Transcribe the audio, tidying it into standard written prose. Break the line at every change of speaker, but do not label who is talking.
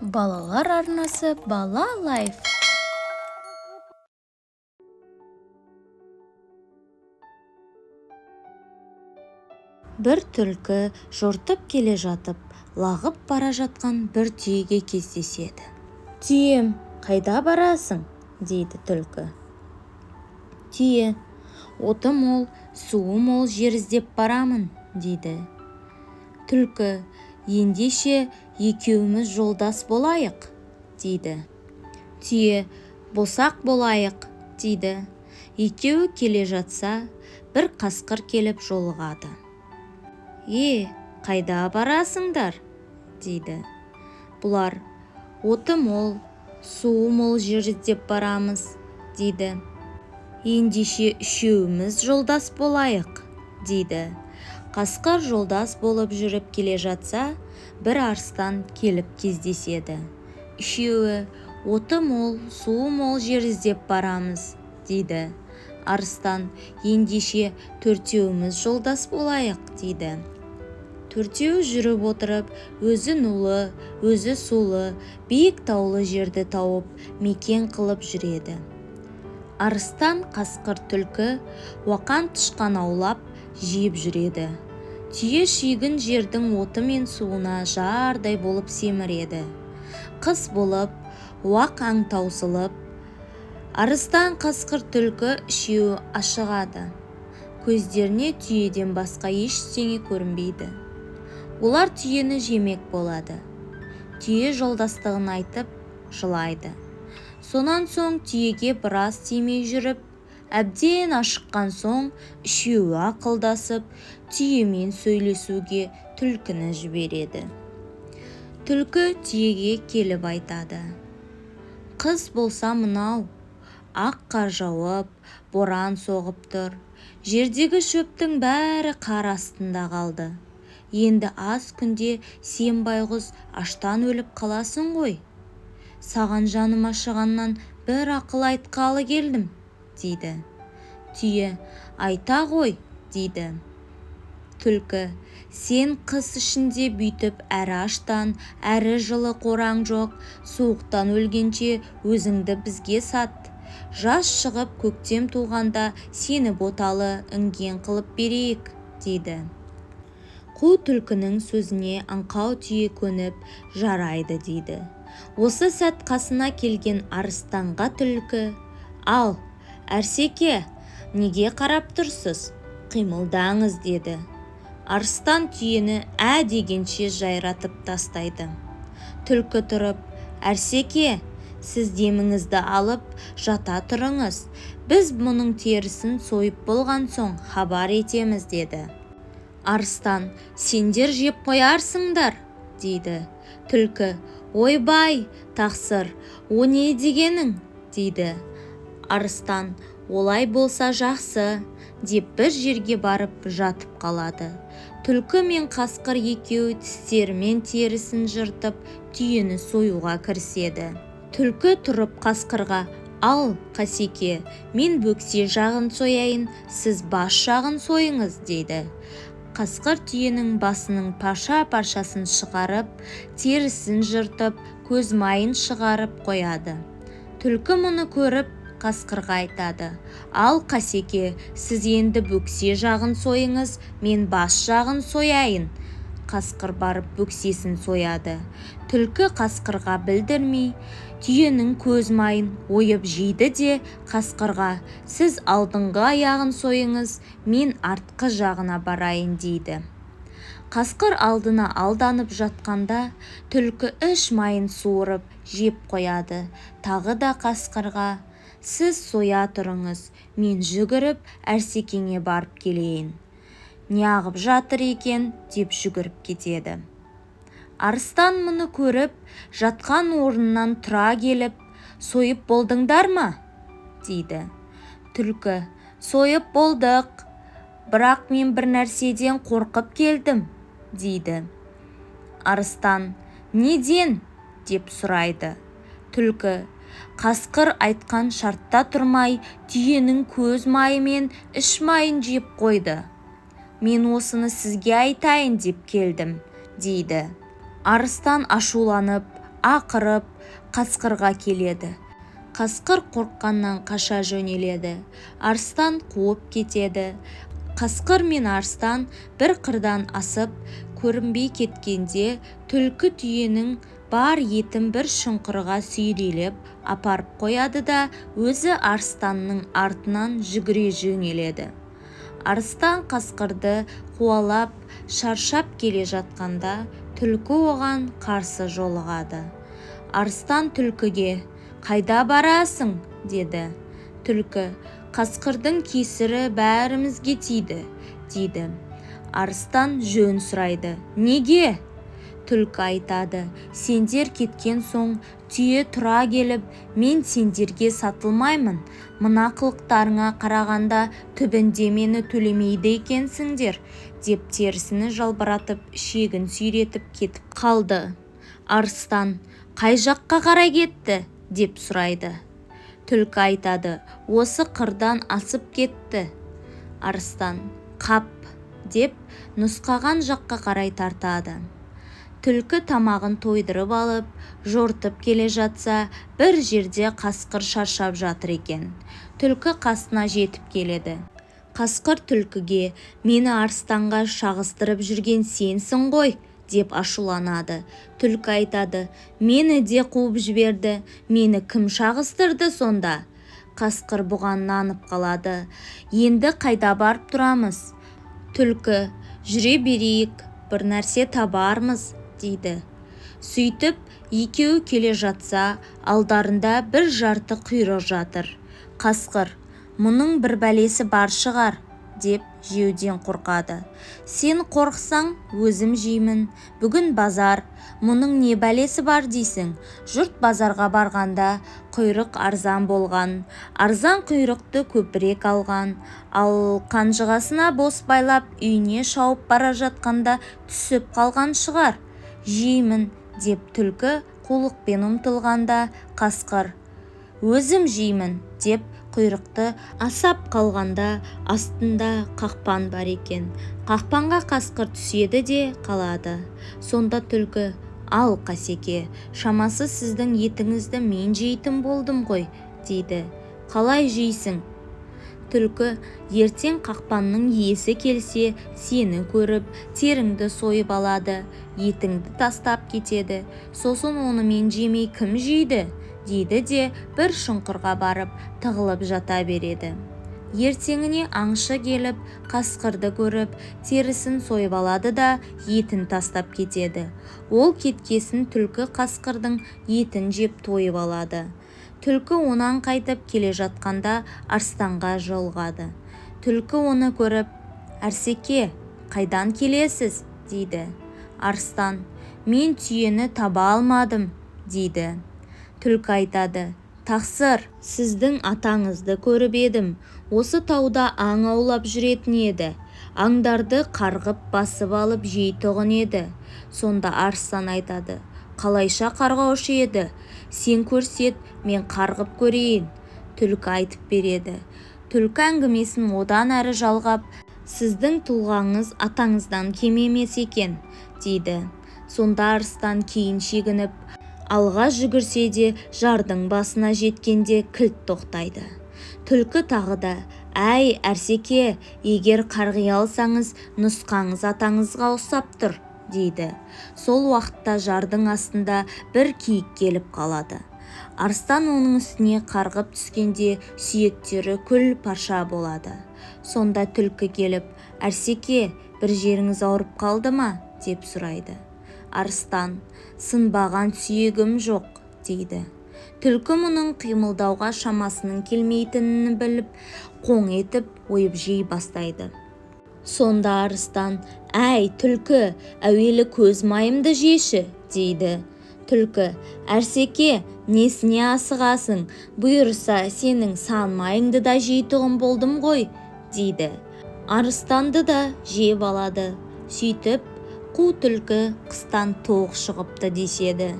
Балалар арнасы Бала Лайф. Бір түлкі жортып келе жатып, лағып бара жатқан бір түйеге кездеседі. Түйем, қайда барасың? Дейді түлкі. Түйе, оты мол, суы мол жер іздеп барамын, дейді. Түлкі, ендеше екеуміз жолдас болайық, дейді. Түйе, болсақ болайық, дейді. Екеуі келе жатса, бір қасқыр келіп жолығады. Е, қайда барасыңдар? Дейді. Бұлар, оты мол, суы мол жер іздеп барамыз, дейді. Ендеше үшеуміз жолдас болайық, дейді. Қасқыр жолдас болып жүріп келе жатса, бір арыстан келіп кездеседі. Үшеуі, оты мол, суы мол жер іздеп барамыз, дейді. Арыстан, ендеше төртеуміз жолдас болайық, дейді. Төртеуі жүріп отырып, өзі нулы, өзі сулы, биік таулы жерді тауып, мекен қылып жүреді. Арыстан, қасқыр, түлкі уақан тышқан аулап, жеп жүреді. Түйе шүйгін жердің оты мен суына жардай болып семіреді. Қыс болып, уақ аң таусылып, арыстан, қасқыр, түлкі үшеуі ашығады. Көздеріне түйеден басқа ештеңе көрінбейді. Олар түйені жемек болады. Түйе жолдастығын айтып, жылайды. Сонан соң түйеге біраз тимей жүріп, әбден ашыққан соң үшеуі ақылдасып, түйемен сөйлесуге түлкіні жібереді. Түлкі түйеге келіп айтады. Қыс болса мынау, ақ қар жауып, боран соғып тұр. Жердегі шөптің бәрі қар астында қалды. Енді аз күнде сен байғұс аштан өліп қаласың ғой. Саған жаным ашығаннан бір ақыл айтқалы келдім, дейді. Түйе, айта ғой, дейді. Түлкі, сен қыс ішінде бүйтіп әрі аштан, әрі жылы қораң жоқ, суықтан өлгенше өзіңді бізге сат. Жаз шығып көктем туғанда сені боталы інген қылып берейік, дейді. Қу түлкінің сөзіне аңқау түйе көніп, жарайды, дейді. Осы сәт қасына келген арыстанға түлкі, ал, Әрсеке, неге қарап тұрсыз? Қимылдаңыз, деді. Арыстан түйені ә дегенше жайратып тастайды. Түлкі тұрып, Әрсеке, сіз деміңізді алып, жата тұрыңыз. Біз мұның терісін сойып болған соң хабар етеміз, деді. Арыстан, сендер жеп қоярсыңдар, дейді. Түлкі, ойбай, тақсыр, о не дегенің, дейді. Арыстан, олай болса жақсы, деп бір жерге барып жатып қалады. Түлкі мен қасқыр екеуі тістерімен терісін жыртып, түйені союға кіріседі. Түлкі тұрып қасқырға, ал, қасеке, мен бөксе жағын сояйын, сіз бас жағын сойыңыз, дейді. Қасқыр түйенің басының парша-паршасын шығарып, терісін жыртып, көз майын шығарып қояды. Түлкі мұны көріп, қасқырға айтады. Ал, қасеке, сіз енді бөксе жағын сойыңыз, мен бас жағын сояйын. Қасқыр барып бөксесін сояды. Түлкі қасқырға білдірмей, түйенің көз майын ойып жейді де қасқырға, сіз алдыңғы аяғын сойыңыз, мен артқы жағына барайын, дейді. Қасқыр алдына алданып жатқанда, түлкі іш майын суырып жеп қояды. Тағы да қасқырға, сіз соя тұрыңыз, мен жүгіріп Әрсекеңе барып келейін. Неғып жатыр екен, деп жүгіріп кетеді. Арыстан мұны көріп, жатқан орнынан тұра келіп, сойып болдыңдар ма? Дейді. Түлкі, сойып болдық, бірақ мен бір нәрседен қорқып келдім, дейді. Арыстан, неден? Деп сұрайды. Түлкі, қасқыр айтқан шартта тұрмай, түйенің көз майы мен іш майын жеп қойды. Мен осыны сізге айтайын деп келдім, дейді. Арыстан ашуланып, Ақырып қасқырға келеді. Қасқыр қорыққаннан қаша жөнеледі. Арыстан қуып кетеді. Қасқыр мен арыстан бір қырдан асып, көрінбей кеткенде, түлкі түйенің бар етін бір шұңқырға сүйрелеп апарып қояды да, өзі арыстанның артынан жүгіре жөнеледі. Арыстан қасқырды қуалап шаршап келе жатқанда, түлкі оған қарсы жолығады. Арыстан түлкіге: «Қайда барасың?» – деді. Түлкі: «Қасқырдың кесірі бәрімізге тиді», – дейді. Арыстан жөн сұрайды: «Неге?» Түлкі айтады: «Сендер кеткен соң, түйе тұра келіп, мен сендерге сатылмаймын, мына қылықтарыңа қарағанда түбінде мені төлемейді екенсіңдер», – деп терісін жалбыратып, ішегін сүйретіп кетіп қалды. Арыстан: «Қай жаққа қарай кетті?» – деп сұрайды. Түлкі айтады: «Осы қырдан асып кетті». Арыстан: «Қап», – деп, нұсқаған жаққа қарай тартады. Түлкі тамағын тойдырып алып, жортып келе жатса, бір жерде қасқыр шаршап жатыр екен. Түлкі қасына жетіп келеді. Қасқыр түлкіге: «Мені арыстанға шағыстырып жүрген сенсің ғой», – деп ашуланады. Түлкі айтады: «Мені де қуып жіберді, мені кім шағыстырды сонда?» Қасқыр бұған нанып қалады: «Енді қайда барып тұрамыз?» Түлкі: «Жүре берейік, бір нәрсе табармыз», – дейді. Сөйтіп екеуі келе жатса, алдарында бір жарты құйрық жатыр. Қасқыр: «Мұның бір бәлесі бар шығар», – деп жеуден қорқады. «Сен қорықсаң, өзім жеймін. Бүгін базар, мұның не бәлесі бар дейсің? Жұрт базарға барғанда құйрық арзан болған, арзан құйрықты көбірек алған. Ал қанжығасына бос байлап, үйіне шауып бара жатқанда түсіп қалған шығар. Жеймін», – деп түлкі қулықпен ұмтылғанда, қасқыр: «Өзім жеймін», – деп құйрықты асап қалғанда, астында қақпан бар екен. Қақпанға қасқыр түседі де қалады. Сонда түлкі: «Ал, қасеке, шамасы, сіздің етіңізді мен жейтін болдым ғой», – дейді. «Қалай жейсің?» Түлкі: «Ертең қақпанның иесі келсе, сені көріп, теріңді сойып алады, етіңді тастап кетеді. Сосын оны мен жемей, кім жейді?» – дейді де, бір шұңқырға барып тығылып жата береді. Ертеңіне аңшы келіп, қасқырды көріп, терісін сойып алады да, етін тастап кетеді. Ол кеткесін түлкі қасқырдың етін жеп тойып алады. Түлкі онан қайтып келе жатқанда арыстанға жолығады. Түлкі оны көріп: «Арсеке, қайдан келесіз?» – дейді. Арыстан: «Мен түйені таба алмадым», – дейді. Түлкі айтады: «Тақсыр, сіздің атаңызды көріп едім, осы тауда аң аулап жүретін еді, аңдарды қарғып басып алып жейтұғын еді». Сонда арыстан айтады: «Қалайша қарғаушы еді? Сен көрсет, мен қарғып көрейін». Түлкі айтып береді. Түлкі әңгімесін одан әрі жалғап: «Сіздің тұлғаңыз атаңыздан кем емес екен», – дейді. Сонда арыстан кейін шегініп, алға жүгірсе де, жардың басына жеткенде кілт тоқтайды. Түлкі тағы да: «Әй, Әрсеке, егер қарғи алсаңыз, нұсқаңыз атаңызға ұқсап тұр», – дейді. Сол уақытта жардың астында бір киік келіп қалады. Арыстан оның үстіне қарғып түскенде, сүйектері күл парша болады. Сонда түлкі келіп: «Әрсеке, бір жеріңіз ауырып қалды ма?» – деп сұрайды. Арыстан: «Сынбаған сүйегім жоқ», – дейді. Түлкі мұның қимылдауға шамасының келмейтінін біліп, қоң етіп ойып жей бастайды. Сонда арыстан: «Әй, түлкі, әуелі көз майымды жеші», – дейді. Түлкі: «Әрсеке, несіне асығасың? Бұйырса, сенің сан майыңды да жейтұғын болдым ғой», – дейді. Арыстанды да жеп алады. Сөйтіп, қу түлкі қыстан тоқ шығыпты деседі.